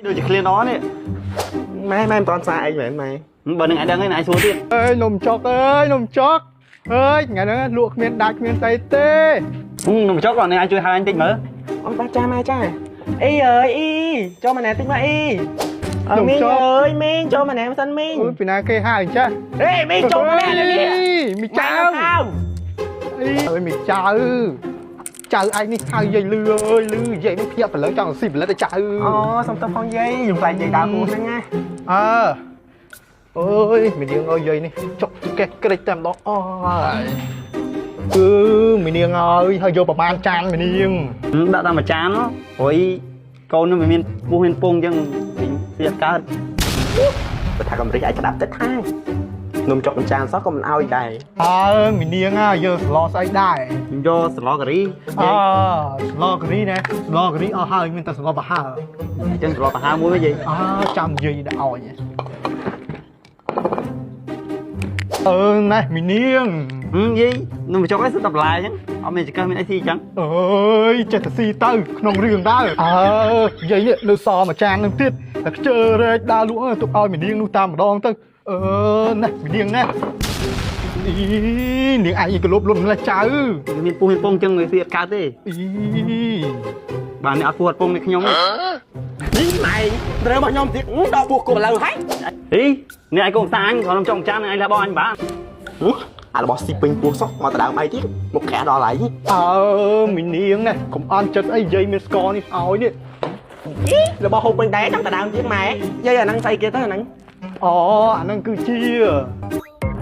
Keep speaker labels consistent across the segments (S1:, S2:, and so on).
S1: ដូចជាឃ្លានអនេះ
S2: ម៉ែម៉ែមិនតាន់សារអីមែនម៉ែ
S1: បើនឹងឯងដឹងឯងឯងសួរទៀត
S3: អើយនំចុកអើយនំចុកអើយថ្ងៃហ្នឹងលក់គ្មានដាច់គ្មានស្អីទេ
S1: នំចុកគាត់នឹងឯងជួយហៅអញតិចមើល
S2: អូបាទចាម៉ែចាអីអើយអីចូលមកណែតិចមកអីអើមីងអើយមីងចូលមកណែមិនសិនមីង
S3: អូយពីណាគេហៅអញ្ចេះ
S2: អេមីងចូលមកណែនេះ
S3: មីចៅអីអើយមីចៅចៅឯងនេះហៅយាយលឺអើយលឺយាយនេះភ្ញាក់ព្រលឹងចង់ស៊ីផលិតទៅចៅ
S2: អូសុំទោសផងយាយខ្ញុំខ្លាចយាយដើរហួសហ្នឹងណា
S3: អើអើយមីនាងអើយយាយនេះចុកកេះក្រិចតែម្ដងអើយគឺមីនាងអើយហើយយកប្រហែលចានមីនាង
S1: ដាក់តាមមួយចានព្រោះអីកូននឹងវាមានពោះមានពងអញ្ចឹងវាកើត
S2: បើថាកំរិចអាចក្តាប់ទឹកថានំចុកមួយចានសោះក៏មិនអោយដែរ
S3: អើមីនាងអើយយកស្លស្អីដែរ
S1: យកស្លការី
S3: អើស្លការីណែស្លការីអស់ហើយមានតែស្លប្រហើ
S1: អញ្ចឹងស្លប្រហើមួយវិញយាយ
S3: អើចាំយាយដាក់ឲ្យអឺណែមីនាង
S1: យាយនំបញ្ចុកអីសិតតែបន្លែអញ្ចឹងអត់មានចង្កឹះមានអីស៊ីអញ្ចឹង
S3: អើយចេះតែស៊ីទៅក្នុងរឿងដែរអើយាយនេះនៅសមួយចាននឹងទៀតតែខ្ជិលរែកដើរលក់ទុកឲ្យមីនាងនោះតាមម្ដងទៅអឺណែមីនាងណែអីនាងឯងក៏លុបលុំម្លេះចៅ
S1: វាមានពោះមានពងអញ្ចឹងវាស៊ីអត់កើតទេ
S3: អី
S1: បាទនេះអត់ពោះអត់ពងនេះខ្ញុំ
S2: នេះម៉ែត្រូវមកខ្ញុំទៀតដល់ពោះគោឥឡូវហើយ
S1: អីនេះឯងកុំសាអញគ្រាន់នំចុកមួយចានឯងលះបង់អញបាទ
S2: អារបស់ស៊ីពេញពោះសោះមកដដើមអីទៀតមកក្រាស់ដល់ហើយ
S3: អើមីនាងណែកុំអន់ចិត្តអីយាយមានស្ករនេះឲ្យនេះ
S2: របស់ហូបពេញដែរចាំដដើមទៀតម៉ែយាយអាហ្នឹងស្អីគេទៅអាហ្នឹង
S3: អូអាហ្នឹងគឺជា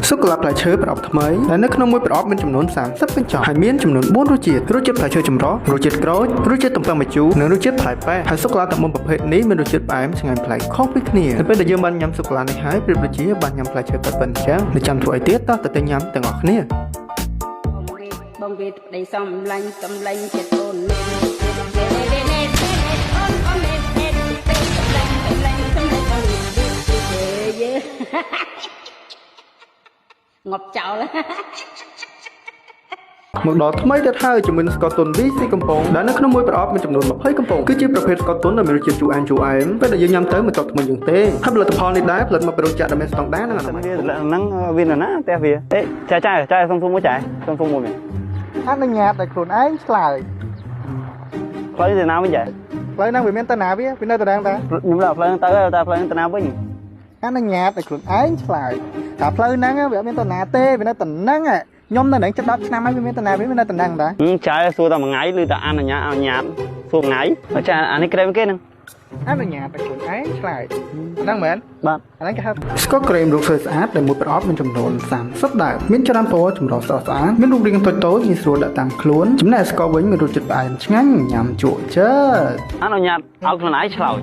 S4: សូកូឡាផ្លែឈើប្រអប់ថ្មីដែលនៅក្នុងមួយប្រអប់មានចំនួន30កញ្ចប់ហើយមានចំនួន4រសជាតិរសជាតិផ្លែឈើចម្រុះរសជាតិក្រូចរសជាតិទំពឹងម្ជូរនិងរសជាតិផ្លែប៉េះហើយសូកូឡាទាំង4ប្រភេទនេះមានរសជាតិផ្អែមឆ្ងាញ់ប្លែកខុសពីគ្នានៅពេលដែលយើងបានញ៉ាំសូកូឡានេះហើយប្រៀបដូចជាបានញ៉ាំផ្លែឈើពិតៗអញ្ចឹងនៅចាំធ្វើអីទៀតតោះទៅទិញញ៉ាំទាំងអស់គ្នា
S5: បងវាបងវាប្តីសំឡាញ់សំឡាញ់ចិត្តអូននេះនេះនេះនេះអូនអូននេះនេះប្តីសំឡាញ់សំឡាញ់សំឡាញ់អូននេះយេងាប់ចោល
S4: មកដល់ថ្មីទៀតហើយជាមួយនឹងស្ករទុន VC កំប៉ុងដែលនៅក្នុងមួយប្រអប់មានចំនួន20កំប៉ុងគឺជាប្រភេទស្ករទុនដែលមានរសជាតិជូរអែមជូរអែមពេលដែលយើងញ៉ាំទៅមិនជាប់ធ្មេញយើងទេហើយផលិតផលនេះដែរផលិតមកពីរោងចក្រដែលមានស្តង់ដារនិងអនាម័យ
S1: វាហ្នឹងវានៅណាផ្ទះវាអេចែចែចែសុំសុំមួយចែសុំសុំមួយមែន
S3: អនុញ្ញាតឲ្យខ្លួនឯងឆ្លើយ
S1: ផ្លូវទៅណាវិញចែ
S3: ផ្លូវហ្នឹងវាមានតាណាវាវានៅតារាងតា
S1: ខ្ញុំលើផ្លូវហ្នឹងទៅតែផ្លូវហ្នឹងទៅណាវិញ
S3: អនុញ្ញាតឲ្យខ្លួនឯងឆ្លើយថាផ្លូវហ្នឹងវាអត់មានតាណាទេវានៅតាហ្នឹងខ្ញុំនៅនឹងចិត្ត10ឆ្នាំហើយវាមានតាណាវានៅតាហ្នឹងតា
S1: ចែសួរតែមួយថ្ងៃឬតែអនុញ្ញាតអនុញ្ញាតសួរមួយថ្ងៃចែអានេះក្រែមគេហ្នឹង
S3: អនុញ្ញាតឲ្យខ្លួនឯងឆ្លើយហ្នឹងមែន
S1: បាទ
S3: អាហ្នឹងគេហៅ
S4: ស្ករក្រេមរូបស្អាតស្អាតដែលមួយប្រអប់មានចំនួន30ដើមមានច្រើនពណ៌ចម្រុះស្រស់ស្អាតមានរូបរាងតូចៗងាយស្រួលដាក់តាមខ្លួនចំណែកស្ករវិញមានរសជាតិផ្អែមឆ្ងាញ់ញ៉ាំជក់ចិត្ត
S1: អនុញ្ញាតឲ្យខ្លួនឯងឆ្លោយ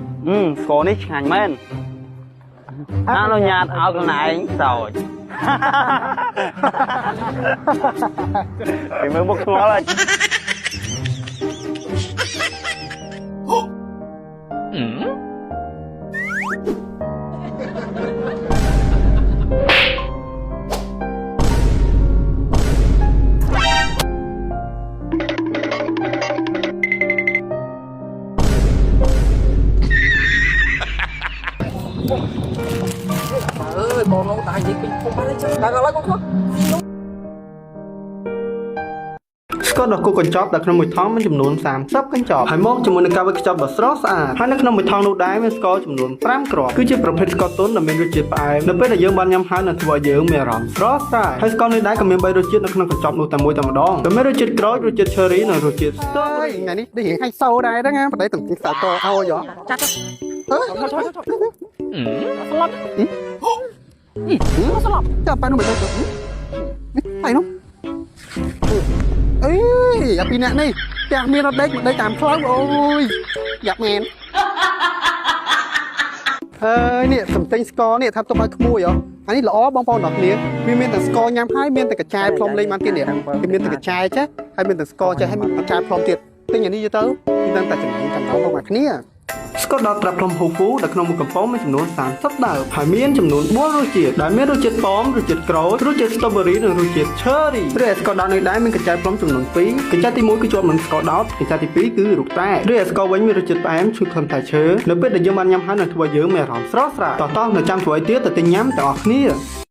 S1: ស្ករនេះឆ្ងាញ់មែនអនុញ្ញាតឲ្យខ្លួនឯងសោច គេមើលមុខឆ្ងល់ហើយ
S2: អើយបងលោកតានិយាយពេញពុំបានចឹងដល់ឥឡូវកូន
S4: ស្ករដល់គូកញ្ចប់ដែលក្នុងមួយថង់មានចំនួន30កញ្ចប់ហើយមកជាមួយនឹងការវេចខ្ចប់ដ៏ស្រស់ស្អាតហើយនៅក្នុងមួយថង់នោះដែរមានស្ករចំនួន5គ្រាប់គឺជាប្រភេទស្ករទុនដែលមានរសជាតិផ្អែមនៅពេលដែលយើងបានញ៉ាំហើយនឹងធ្វើឲ្យយើងមានអារម្មណ៍ស្រស់ស្រាយហើយស្ករនេះដែរក៏មាន3រសជាតិនៅក្នុងកញ្ចប់នោះតែមួយតែម្ដងដែលមានរសជាតិក្រូចរសជាតិ cherry និងរសជាតិស្ទើ
S3: អើយថ្ងៃនេះដូចរៀងហៃសូដែរហ្នឹងណាប្តីទាំងសាកឲ្យហ៎
S2: ចាត់ស្លាប់ស្លាប់
S3: ចាប់ប៉ែនោះមិនទៅប៉ែនោះអេអាពីអ្នកនេះផ្ទះមានអត់ដេកមកដេកតាមផ្លូវអូយយ៉ាប់មែនអើយនេះសំទិញស្ករនេះថាទុកឲ្យក្មួយហ៎អានេះល្អបងប្អូនទាំងគ្នាវាមានតែស្ករញ៉ាំហើយមានតែកញ្ចែផ្លុំលេងបានទៀតនេះវាមានតែកញ្ចែចេះហើយមានតែស្ករចេះហើយមានកញ្ចែផ្លុំទៀតទិញអានេះយកទៅវាដឹងតែចំណេញចំណោមរបស់គ្នា
S4: ស្ករដោតត្រាប់ផ្លុំហ៊ូហ្វូដែលក្នុងមួយកំប៉ុងមានចំនួន30ដើមហើយមានចំនួន4រសជាតិដែលមានរសជាតិប៉មរសជាតិក្រូចរសជាតិ strawberry និងរសជាតិ cherry រីឯស្ករដោតនេះដែរមានកញ្ចែផ្លុំចំនួន2កញ្ចែទី1គឺជាប់នឹងស្ករដោតកញ្ចែទី2គឺរូបតែរីឯស្ករវិញមានរសជាតិផ្អែមឈ្ងុយក្លិនផ្លែឈើនៅពេលដែលយើងបានញ៉ាំហើយនឹងធ្វើឲ្យយើងមានអារម្មណ៍ស្រស់ស្រាយតោះតោះនៅចាំធ្វើអីទៀតទៅទិញញ៉ាំទាំងអស់គ្នា។